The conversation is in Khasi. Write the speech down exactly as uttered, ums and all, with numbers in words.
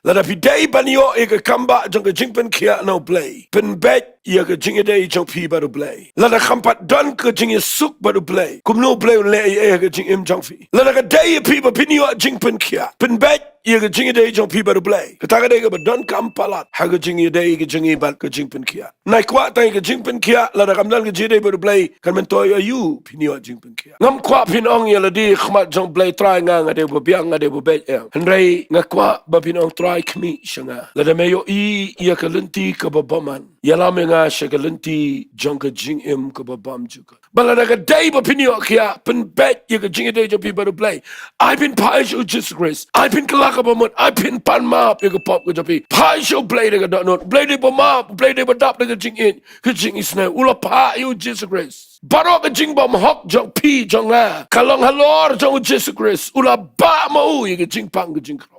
Lada phi dei ban ïoh ïa ka kambah jong ka jingpynkhiah na U Blei, pynbeit ïa ka jingïadei jong phi bad U Blei. Lada kham pat don ka jingïasuk bad U Blei, kumno U Blei un leh ei ei ha ka jingim jong phi? Lada ka dei ïa phi ba phin ïoh jingpynkhiah, pynbeit ïa ka jingïadei jong phi bad U Blei. Kata ka dei kaba donkam palat ha ka jingïadei ka jong ngi bad ka jingpynkhiah. Nai kwah tang ïa ka jingpynkhiah, lada kam don ka jingïadei bad U Blei, kan myntoi aïu phin ïoh jingpynkhiah? Ngam kwah phin ong ïa lade ha khmat jong U Blei, Trai, nga, nga dei ba biang, nga dei ba beit, em. Hynrei nga kwah ba phin ong, Trai, khmih sha nga. Lada me ïohi ïa ka lynti kaba bymman, ïalam ïa nga sha ka lynti jong ka jingim kaba bymjukut. Bad lada ka dei ba phin ïoh khiah, pynbeit ïa ka jingïadei jong phi bad U Blei. Ai phin phai sha U Jisu Khrist. Ai phin kylla kaba mut. Ai phin pan map ïa ka pop ka jong phi. Phai sha U Blei da ka dohnud. U Blei dei ba map, U Blei dei ba dap da ka jingïeit, ka jingisynei. U la phah ïa U Jisu Khrist. Baroh ka jingbymhok jong phi jong nga, ka long halor jong U Jisu Khrist. U la bah ma u ïa ka jingpang ka jingkyrhong.